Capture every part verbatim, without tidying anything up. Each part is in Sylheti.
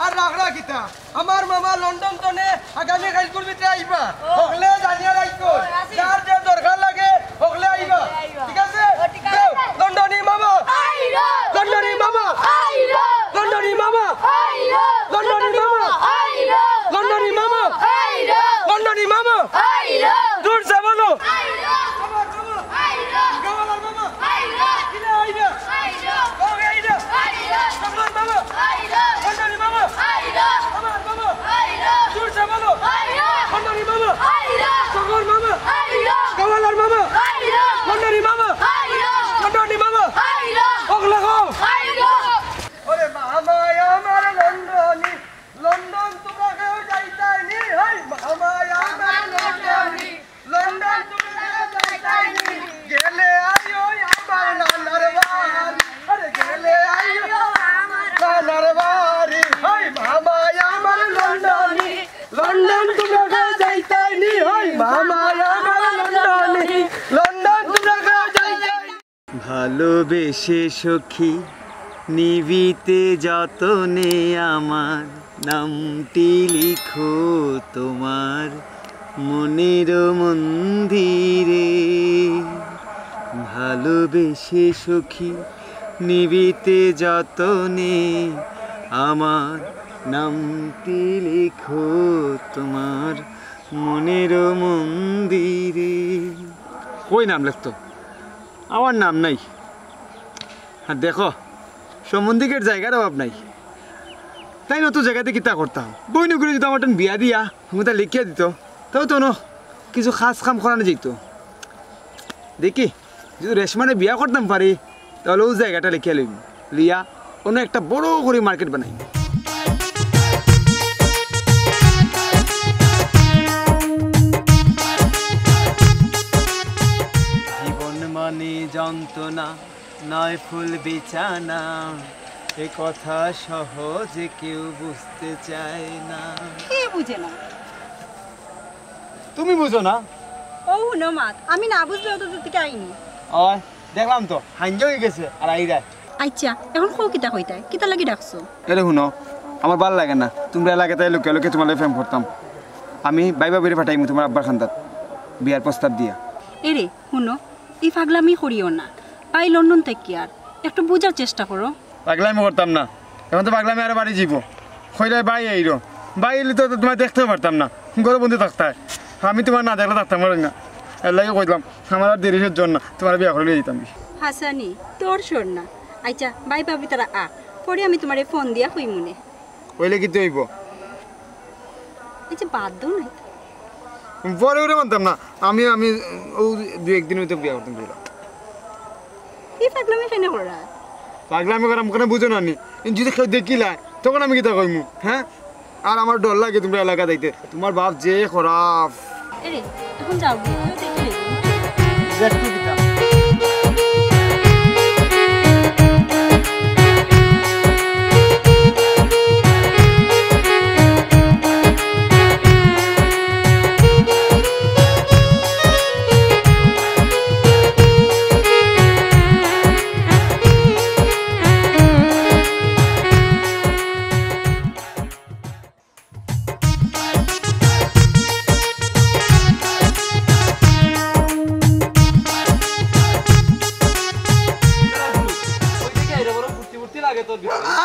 আর রাখরা কিতা? আমার মামা লন্ডন তনে আগামী কাইলকুর ভিতরে আইবা। হকলে জানিয়া রাখো। যার যে দরকার লাগে, হকলে আইবা। ঠিক আছে? যাও, লন্ডনী মামা। লন্ডনী মামা। লন্ডনী মামা। লন্ডনী মামা। লন্ডনী মামা। লন্ডনী মামা। জোরসে বলো। আমার মামা। গাওয়ালার মামা। কিলা আইবা? ওরে মামা আমার লন্ডনী, লন্ডন তোমরা কেউ যাইতাই নি, হাই মামা আমার লন্ডনী। লন্ডন তুমি গেলে আইও আমার নানার বাড়ি, আরে গেলে আইও আমার নানার বাড়ি, হাই মামা আমার লন্ডনী। লন্ডন তুমি যাইতাই নি, হাই মামা আমার লন্ডনী। লন্ডন তুমি যাইতাই। ভালোবেসে সখী নিবিতে যতনে আমার নামটি লিখো তোমার মনের মন্দিরে। ভালোবেসে সখী নিবিতে যতনে আমার নামটি লিখো তোমার মনের মন্দিরে। কই নাম লেখতো? আমার নাম নাই। আর দেখো, সম্বন্ধিকের জায়গার অভাব নাই। তাই নতুন জায়গাতে কিতা করতাম? বইন অগুরে যদি আমার টান বিয়া দিয়া, হুমুতা লিখিয়া দিত, তাও তো ন, কিছু খাস কাম করানো যেত। দেখি, যদি রেশমারে বিয়া করতাম পারি, তাহলে অউ জায়গাটা লিখিয়া লইমু। লিয়া, অনো একটা বড় করি মার্কেট বানাইমু। জীবন মানে যন্ত্রণা, নয় ফুল বিছানা, এ কথা সহজে কেউ বুঝতে চায় না। কে বুঝে না? তুমি বুঝো না? ও হুনো মাত, আমি না বুঝলে অত দূর থেকে আইনি। ওই, দেখলাম তো, হাইঞ্জা অই গেছে, আর আইরায়। আচ্ছা, এখন কও কিতা কইতায়, কিতা লাগি ডাকছো? এরে হুনো, আমার ভালা লাগে না, তুমরা এলাকাত লুকিয়া লুকিয়া তুমার লগে প্রেম করতাম। আমি ভাই ভাবিরে পাঠাইমু তুমার আব্বার খান্দাত, বিয়ার প্রস্তাব দিয়া। এরে, হুনো, ই পাগলামি করিও না। ভাই লন্ডন থাকি আর, একটু বুঝার চেষ্টা করো। পাগলামি করতাম না, এখন তো পাগলামি আরো বাড়ি যাইবো। কইরায় ভাই আইরো, ভাই আইলে তো তুমারে দেখতেও পারতাম না, ঘরো বন্দি থাকতায়। আমি তুমারে না দেখলে থাকতাম পারি না, এরলাগি কইলাম, আমার আর দেরি সহ্য অর না, তুমারে বিয়া করি লইয়া যাইতাম। হাছানি, তোর সর না। আচ্ছা, ভাই ভাবি তারা আ, পরে আমি তুমারে ফোন দিয়া কইমুনে। অইলে কিতা অইবো? এই যে বাদ দেও না। পরে অরে মানতাম না। আমি, আমি অউ দুই একদিন অইতো বিয়া করতাম কইলাম। কি পাগলামি কেনে করা? পাগলামি করাম কেনে বুঝো না নি? যদি কেউ দেখিলায়, তখন আমি কিতা কইমু, হ্যাঁ? আর আমার ডর লাগে তুমরা এলাকাত আইতে। তুমার বাপ যে খারাপ। এরে, এখন যাও গি, কেউ দেখি লইবো। দেখতো কিতা?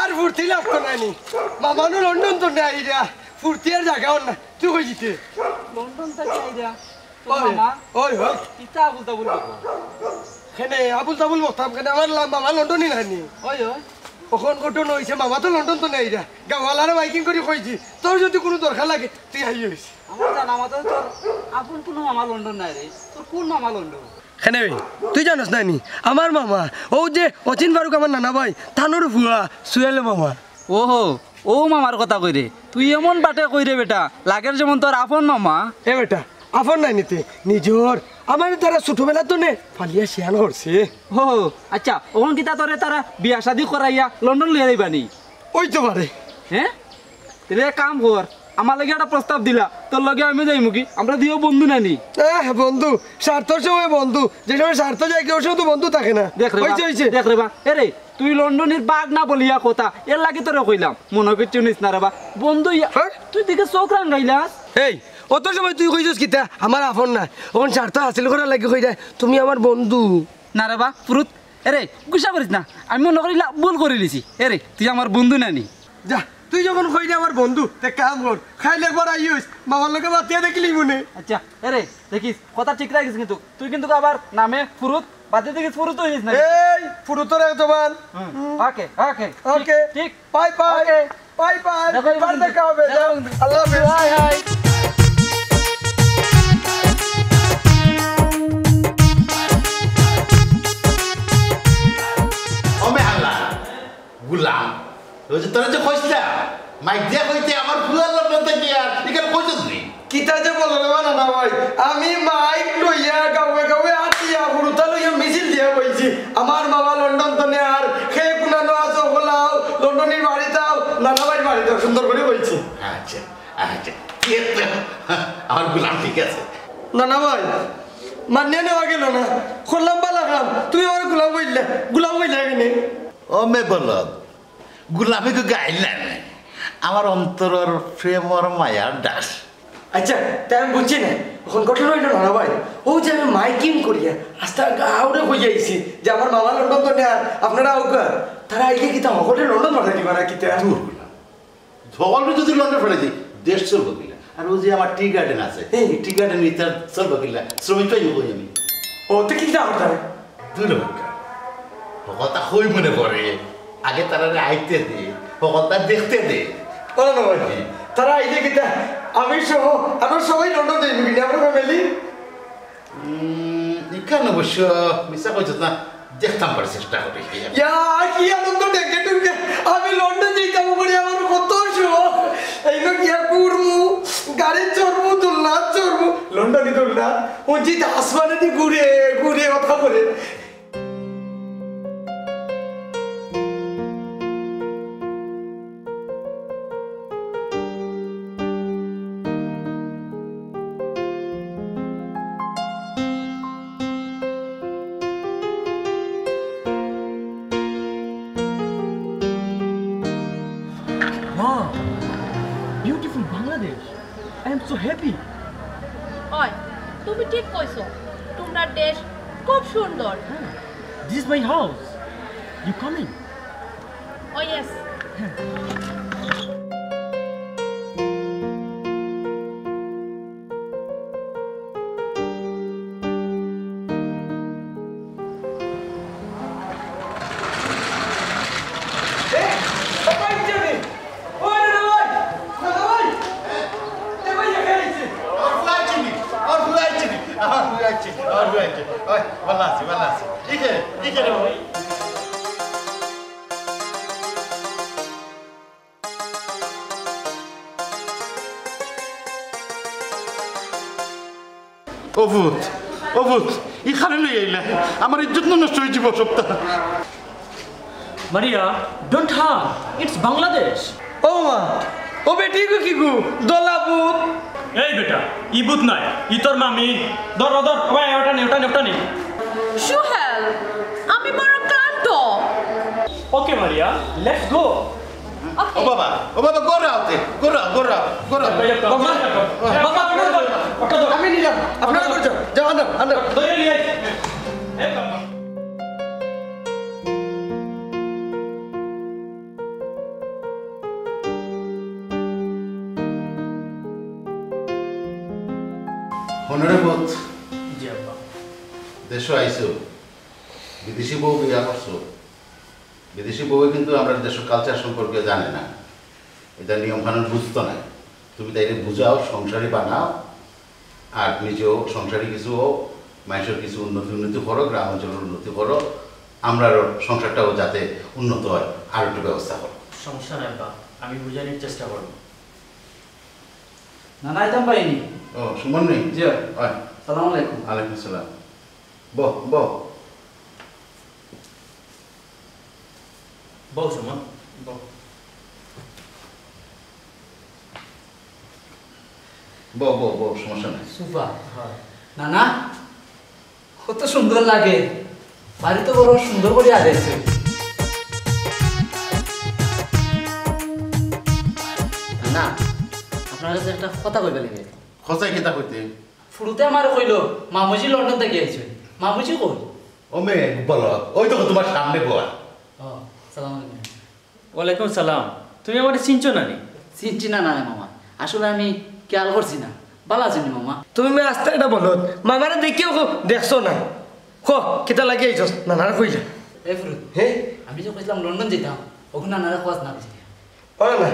আর ফুর্তি লাগতো নানি। মামা নু লন্ডন তনে আইরা। ফুর্তি আর জাগা অর না। তুই কই যিতে? লন্ডন থাকি আইরা। তোর মামা? ওই, ওই। ইতা আবুল তাবুল বকো। কেনে আবুল তাবুল বকতাম কেনে? আমার লা-, মামা লন্ডনি নানি। ওই, ওই। অখন ঘটনা অইছে, মামা তো লন্ডন তনে আইরা। গাওয়ালারে মাইকিং করি কইছি, তোর যদি কুনু দরকার লাগে, তুই আইস। আমার জানা মতে তোর আপন কুনু মামা লন্ডন নাই রে। তোর কুন মামা লন্ডন? কেনে বে? তুই জানোস না নি? আমার মামা, অউ যে অচিন ফারুক আমার নানা ভাই, তানর ফুয়া, সুয়েল মামা। ওহো, অউ মামার কথা কইরে। তুই এমন বাটে কইরে বেটা, লাগের যেমন তোর আপন মামা। এ বেটা, আপন নায় নি তে, নিজর। আমারে তারা ছোটবেলা তনে পালিয়া শিয়ান করছে। ও, আচ্ছা, অখন কিতা তোরে তারা বিয়া শাদি করাইয়া লন্ডন লইয়া যাইবা নি? অইতো পারে। হ্যাঁ? তে এক কাম কর, আমার লাগি একটা প্রস্তাব দিলা, তোর লগে আমি যাইমু কি? আমরা দুইও বন্ধু নানি? আহ, বন্ধু, স্বার্থর সময় বন্ধু, যে সময় স্বার্থ যায়, কেউ সময় তো বন্ধু থাকে না। দেখ রে বা, হইছে, হইছে। দেখ রে বা, এরে, তুই লন্ডনীর বাঘ না বলিয়া কথা, এর লাগি তোরে কইলাম, মনো কিচ্ছু নিস না রে বা। বন্ধু ইয়া-, হ্যাঁ? তুই দেখে চোখ রাঙাইলাস। এই, অত সময় তুই কইছস কিতা? আমার আপন না, অখন স্বার্থ হাসিল করার লাগি কই যায়, তুমি আমার বন্ধু। না রে বা, ফুরুত, এরে, গুসা করিস না, আমি মনো করিলা ভুল করিলিছি। এরে, তুই আমার বন্ধু নানি? যা, তুই যখন কইলে আমার বন্ধু, তে কাম কর, খাইল একবার আইস, মামার লগে মাতিয়া দেখলি মনে। আচ্ছা, এরে, দেখিস, কথা ঠিক রাখিস কিন্তু। তুই কিন্তু আবার নামে ফুরুত, বাদে দেখিস ফুরুত হইস না। এই, ফুরুতর এক জবান। হুম, ওকে, ওকে, ওকে। ঠিক, ঠিক। Bye bye. Okay. Bye bye. দেখো, এবার বন্ধু। দেখা হবে, দেখো, যাও। বন্ধু। আল্লাহ হাফেজ। High, high. ও মেহাল্লা, গুলাম, ওই যে তোরা যে কইছিলা, মাইক দিয়া কইতে আমার ফুয়ার লগে থাকি আর এখানে কইছস নি? কিতা যে বলো রে বা নানা ভাই, আমি মাইক লইয়া গাঁওয়ে গাঁওয়ে আটিয়া হুরুতা লইয়া মিছিল দিয়া বইছি, আমার মামা লন্ডন তনে আর কে কুনানো আছো হলাও, লন্ডনীর বাড়িত আও, নানা ভাইর বাড়িত আও, সুন্দর করি বইছি। আচ্ছা, আচ্ছা, ঠিক আছে, আমার গুলাম ঠিক আছে। নানা ভাই, মানিয়া নেওয়া গেল না, করলাম বালা কাম, তুমি আমার গুলাম বললে, গুলাম বললে কেনে? ও মে বলদ, গুলামি তো গাইল না আমি। আমার অন্তরর প্রেমর মায়ার ডাক। আচ্ছা, তাই আমি বুঝছি না। অখন ঘটনা অইলো নানা ভাই, অউ যে আমি মাইকিং করিয়া আস্তা গাঁওরে কইয়া আইছি যে আমার মামা লন্ডন তনে আর আপনারা আউক্কা, তারা আইলে কিতা হকলরে লন্ডন পাঠাই দিবা না কিতা? দূর গুলাম। হকলরে যদি লন্ডন পাঠাই দেই, দেশ চলবো কিলা? আর অউ যে আমার টি গার্ডেন আছে, হ্যাঁ। এই টি গার্ডেন ইতার চলবো কিলা? শ্রমিক পাইমু কই আমি? ও, তো কিতা করতাম? দূর হোক। হকলতা কই মনে পড়ে? আগে তারারে আইতে দে, হকলতা দেখতে দে। ও না ভাই, তারা আইলে কিতা? আমি সহ আমরা সবাই লন্ডন যাইমু কিনা, আমরা ফ্যামিলি? উম, ইখান অবশ্য মিছা কইছস না, দেখতাম পারি চেষ্টা করি। ইয়া, কি আনন্দ ডেকে ডুকে আমি লন্ডন যাইতাম করি, আমার কত শখ। এই লোক ইয়া ঘুরমু, গাড়ি চড়মু, দোলনা চড়মু, লন্ডনি দোলনা, ও জিত আসমানে দি ঘুরে, ঘুরে কথা বলে। Wow, beautiful Bangladesh. I am so happy. অয়, তুমি ঠিক কইছো, তোমরার দেশ খুব সুন্দর। This is my house. You coming? Oh, yes. ও পুত, ও পুত, ইখানে লই আইলা, আমার ইজ্জত নষ্ট অই যিবো সবটা। Maria, don't hurt. It's Bangladesh. ও মা, ও বেটি গো কি গো, দলা পুত। এই বেটা, ই পুত নায়, ই তোর মামি। ধর, ধর, ধর, ওই, ওটা নে, ওটা নে, ওটা নে। সুহেল, আমি বড় ক্লান্ত। Okay, Maria, let's go. Okay. ও বাবা, ও বাবা, ঘরো আও তে, ঘরো আও, ঘরো আও, ঘরো আও। বাবা, বাবা, বাবা, বাবা, বাবা। আমি নিলাম, আপনারা ঘরো যাও, যাও, আনো, আনো। ধরে নিয়ে আয়। এ বাবা। হুনো রে পুত। জি আব্বা। দেশো আইছো, বিদেশি বউ বিয়া করছো, বিদেশি বউয়ে কিন্তু আমরার দেশর culture সম্পর্কে জানে না, ইতার নিয়ম কানুন বুঝতো নায়। তুমি তাইরে বুঝাও, সংসারী বানাও, আর নিজেও সংসারী কিছু হও, মানষর কিছু উন্নতি উন্নতি করো, গ্রাম অঞ্চলর উন্নতি করো, আমরার সংসারটাও যাতে উন্নত হয়, আর একটু ব্যবস্থা করো। সমস্যা নাই আব্বা, আমি বুঝানির চেষ্টা করব। না, না, আইতাম পাইনি। ও, সুমন নেই? জি। অয়। সালাম আলাইকুম। ওয়ালাইকুম সালাম। বহ, বহ। বহ সুমন, বহ। বও, বও, বও, সমস্যা নাই। সুপার। নানা, কত সুন্দর লাগে। বাড়ি তো বড় সুন্দর করি আজাইছো। নানা, আপনার কাছে একটা কথা কইবার লাগে। কথায় কিতা কইতে? ফুরুতে আমারে কইলো, মামুজি লন্ডন থাকি আইছইন। মামুজি কই? ও মেয়ে, বলো, ওই তো তোমার সামনে বওয়া। ও, সালাম আলাইকুম। ওয়ালাইকুম সালাম। তুমি আমারে চিনছো না নি? চিনছি না, না রে মামা, আসলে আমি খেয়াল করছি না। ভালা আছইন নি মামা? তুমি মে আস্তে এটা বলো, মামারে দেখিও কো দেখছো না। কো, কিতা লাগি আইছস? নানারে কইলে। এ ফুরুত, হে? আমি যে কইছিলাম লন্ডন যাইতাম, অখন নানারে কস না বুঝলি। ও না,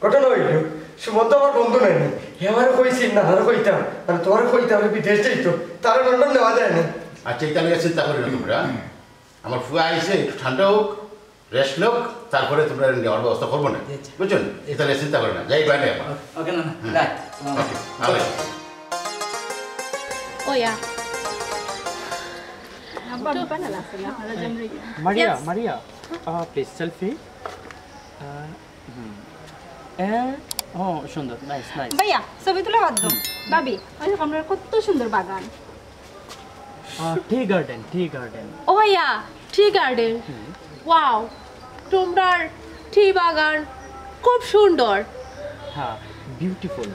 ঘটনা অইলো, সুমন তো আমার বন্ধু নায় নি। হে আমারে কইছিল নানারে কইতাম, মানে তোমারে কইতাম, আমি বিদেশ যাইতো, তারে লন্ডন নেওয়া যায় না। আচ্ছা, ইতা লইয়া চিন্তা করিও না তোমরা। আমার ফুয়া আইছে, একটু ঠান্ডা হোক, রেস্ট লোক, তারপরে তোমরা নেওয়ার ব্যবস্থা করবো না। আচ্ছা। বুঝছো নি? ইতা লইয়া চিন্তা করিও না, যাই বাইরে এখন। ওকে, ওকে, না, না, হুম। রাইট। ওকে, ভালো। ওয়া। আব্বা, আব্বা, না, না, না, না, না, না, না। Maria, Yes. Maria, ah, please selfie. Ah, hmm. এ, ও, সুন্দর, নাইস, নাইস। ভাইয়া, ছবি তুলা বাদ দেও। হুম। ভাবি, ওই দেখো, আমরার কত সুন্দর বাগান। আহ, tea garden, tea garden। ও ভাইয়া, tea garden। হুম। ওয়াও, তোমরার tea বাগান খুব সুন্দর। হ্যাঁ, বিউটিফুল,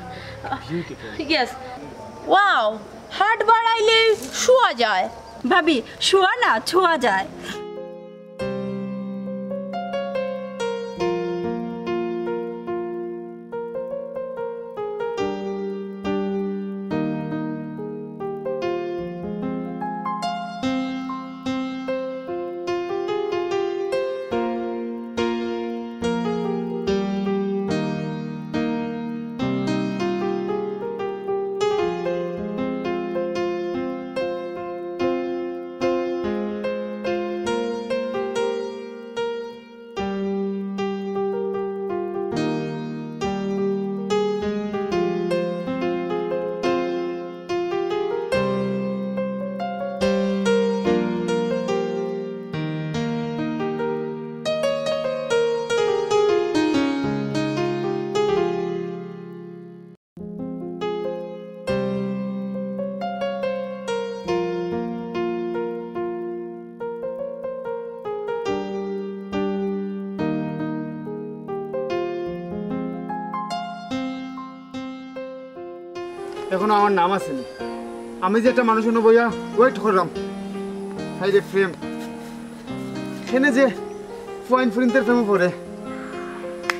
বিউটিফুল। ইয়েস। ওয়াও, হাত বাড়াইলে শোয়া যায়। ভাবি, শোয়া না, ছোঁয়া যায়। এখনো আমার নাম আছে নি। আমি যে একটা মানুষ অনো বইয়া ওয়েট করলাম। হাই রে প্রেম। কেনে যে ফাইন প্রিন্টের প্রেমে পড়ে।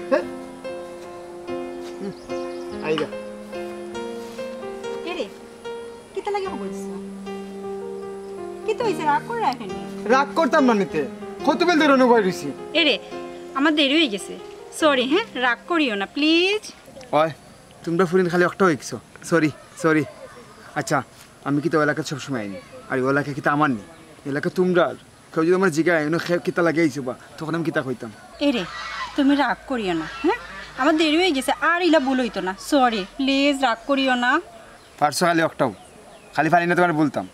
হ্যাঁ? হুম, আইগা। কে রে? কিতা লাগি খবর দিছ? কিতা অইছে? রাগ করে রাখেনি? রাগ করতাম না নিতে। কত বেল ধরে অনুভব রইছি। এরে, আমার দেরি অই গেছে। সরি, হ্যাঁ? রাগ করিও না, প্লিজ। ওই, তোমরা ফুরিন খালি একটা অইছো। Sorry, sorry. আচ্ছা, আমি কিতা অউ এলাকাত সব সময় আইনি? আর অউ এলাকা কিতা আমার নি? এলাকা তোমরার। কেউ যদি আমারে জিগায়, "এনো খে-, কিতা লাগি আইছো বা?" তখন আমি কিতা কইতাম? এরে, তুমি রাগ করিও না, হ্যাঁ? আমার দেরি অই গেছে, আর ইলা ভুল অইতো না। সরি, প্লিজ রাগ করিও না। পারছো খালি একটাও। খালি পারি না তোমারে বলতাম।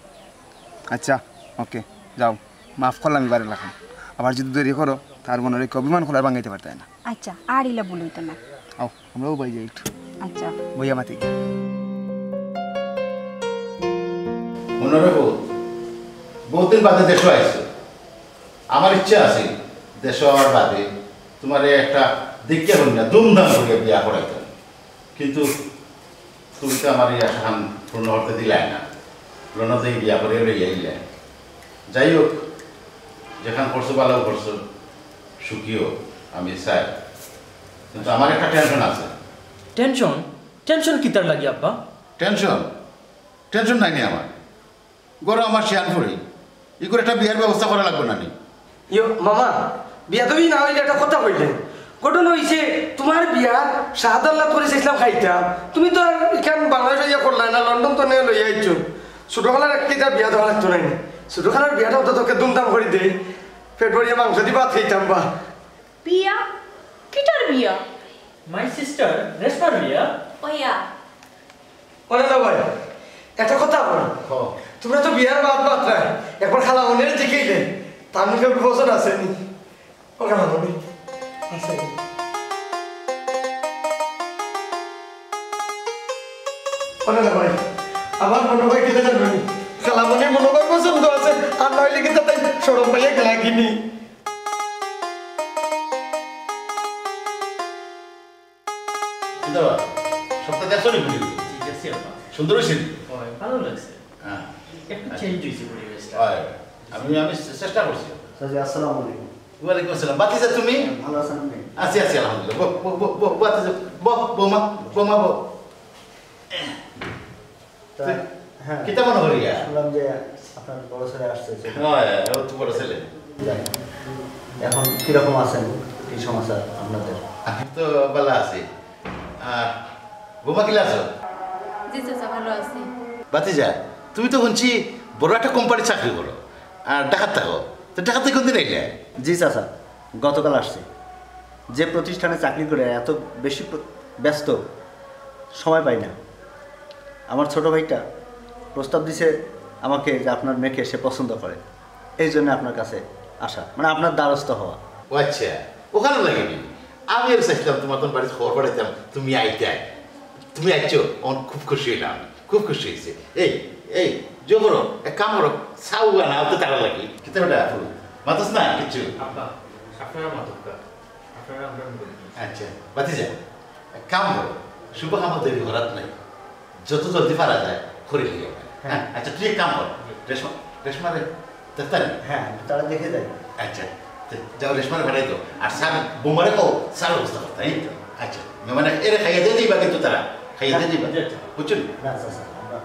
আচ্ছা, ওকে, যাও। মাফ করলাম এবারের লাখান। আবার যদি দেরি করো, তার মনে রেখো অভিমান করো আর ভাঙাইতে পারতায় না। আচ্ছা, আর ইলা ভুল অইতো না। আও, আমরাও বাই যাই একটু। আচ্ছা। বইয়া মাতি। মনে রেখো, বহুত দিন বাদে দেশো আইছো। আমার ইচ্ছা আছে, দেশো আওয়ার বাদে তোমারে একটা দেখিয়া করি না, ধুমধাম করিয়া বিয়া করাইতাম। কিন্তু তুমি তো আমার এই আশাখান পূর্ণ করতে দিলায় না। লন্ডন থাকি বিয়া করিয়া লইয়া আইলায়। যাই হোক, যেখান করছো ভালাউ করছো, সুখী অও, আমি চাই। কিন্তু আমার একটা টেনশন আছে। টেনশন? টেনশন কিতার লাগি আব্বা? টেনশন? টেনশন নাই নি আমার। ঘরো আমার শিয়ান ফুরি, ইগুর একটা বিয়ার ব্যবস্থা করা লাগবো না নি? ইয়ো, মামা, বিয়া তুমি না অইলে একটা কথা কইলে। ঘটনা অইছে, তোমার বিয়া শাহদাল্লাত করি চাইছিলাম খাইতাম। তুমি তো আর ইখান বাংলাদেশ আইয়া করলায় না, লন্ডন তো নিয়া লইয়া আইছো। ছোটখালার একটা বিয়া দেওয়া লাগতো নায় নি? ছোটখালার বিয়াটা অত তোকে ধুমধাম করি দেই, পেট ভরিয়া মাংস দি ভাত খাইতাম বা। বিয়া? কিতার বিয়া? মাই সিস্টার, রেশমার বিয়া। ওয়া। ওরে না ভাই, একটা কথা বলো। হ। তোমরা তো বিয়ার বাদ বাদ নাই, একবার খালা মনে জিগাইলে, তার মুখে একটু পছন্দ আছে নি? ওকে, ভালো নি? আছে। আরে রে ভাই, আমার মনে হয় কিতা জানো নি? খালামণির মনে হয় পছন্দ আছে, আর নাইলে কিতা তাই শরম পাইয়া গেলা কিনি। কিতা বা? সপ্তাহ দেখছো নি ঘুরি? ঠিক আছে, আপা। সুন্দর হইছে নি? হয়, ভালো লাগছে। হ্যাঁ। একটু চেঞ্জ হইছে পরিবেশটা। হয়। আমি, আমি চেষ্টা করছি। চাচা, আসসালামু আলাইকুম। ওয়ালাইকুম আসসালাম। বাতিজা তুমি? ভালো আছেন আপনি? আছি, আছি, আলহামদুলিল্লাহ। বহ, বহ, বহ, বহ, বাতিজা, বহ, বৌমা, বৌমা, বহ। তা, তুই হ্যাঁ। কিতা মনে করিয়া? শুনলাম যে আপনার বড় ছেলে আসছে, যে হয়, ও তো বড় ছেলে। যাক, এখন কিরকম আছেন? কি সমাচার আপনাদের? আমি তো ভালো আছি। আর বৌমা কিলা আছো? জি চাচা, ভালো আছি। বাতিজা, তুমি তো শুনছি বড় একটা কোম্পানি চাকরি করো, আর ঢাকাত থাকো। তো ঢাকাত কোন দিন আইলে? জি চাচা, গতকাল আসছি। যে প্রতিষ্ঠানে চাকরি করে এত বেশি প্র-, ব্যস্ত, সময় পাই না। আমার ছোট ভাইটা প্রস্তাব দিছে আমাকে যে আপনার মেয়েকে সে পছন্দ করে, এই জন্য আপনার কাছে আসা, মানে আপনার দ্বারস্থ হওয়া। ও আচ্ছা, ওখানে লাগেনি। আমি আর চাইছিলাম তোমার কোন বাড়িতে খবর পাঠাইতাম, তুমি আইতে। তুমি আইছো, অন খুব খুশি হইলাম, খুব খুশি হয়েছে। এই, এই, জো করো, এক কাম করো, চাও বানাও তো তারা লাগি। কিতা বেটা, আপু, মাতস না কিচ্ছু? আব্বা, আপনারা মাতক্কা, আপনারা আমরা মুরব্বি। আচ্ছা, বাতিজা, এক কাম করো, শুভ কামো দেরি করাত নাই, যত জলদি পারা যায়, করি লিও। হ্যাঁ। হ্যাঁ, আচ্ছা, তুই এক কাম কর, রেশমা, রেশমা রে, দেখতা নি? হ্যাঁ, তারা দেখে যায়। আচ্ছা, তে যাও, রেশমারে পাঠাই দাও। আর স্যার, বৌমারে কও, স্যার ব্যবস্থা করতে, এই তো। আচ্ছা, মেহমান এরে খাইয়া দিয়ে দিবা কিন্তু তারা, খাইয়া দিয়ে দিবা। জি, আচ্ছা। বুঝছো নি? না, স্যার, স্যার, আমরা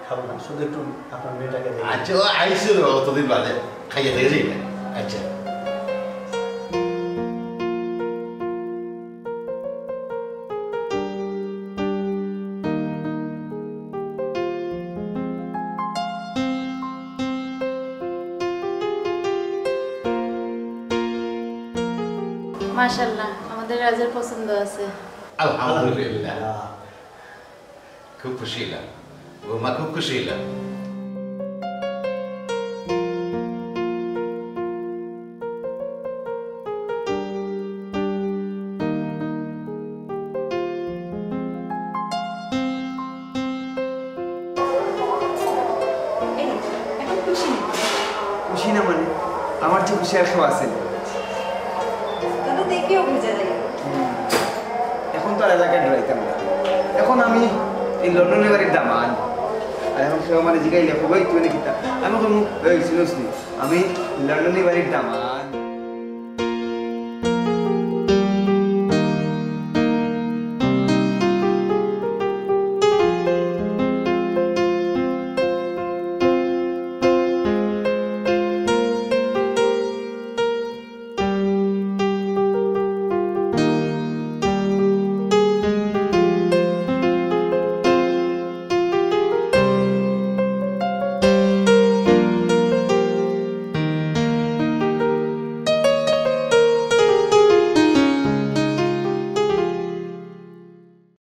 খাবো না, শুধু একটু আপনার মেয়েটাকে দেখে। আচ্ছা, ও আইসো অতদিন বাদে, খাইয়া দিয়ে দিবা। আচ্ছা। মাশাআল্লাহ, আমাদের রাজের পছন্দ আছে। আলহামদুলিল্লাহ। খুব খুশি হইলাম। বৌমা খুব খুশি হইলাম। এই, এখন খুশি না? খুশি না মানে? আমার চেয়ে খুশি আর কেউ আছে না। তোকে দেখেও বুঝা যায়। হুম। এখন তো আর এলাকায় ডরাইতাম না। এখন আমি এই লন্ডনের বাড়ির দামান। আর এখন কেউ মানে জিগাইলে, "কই তুই নাকি তা?" আমি কইমু, "এই, চিনোস নি? আমি লন্ডনের বাড়ির দামান।"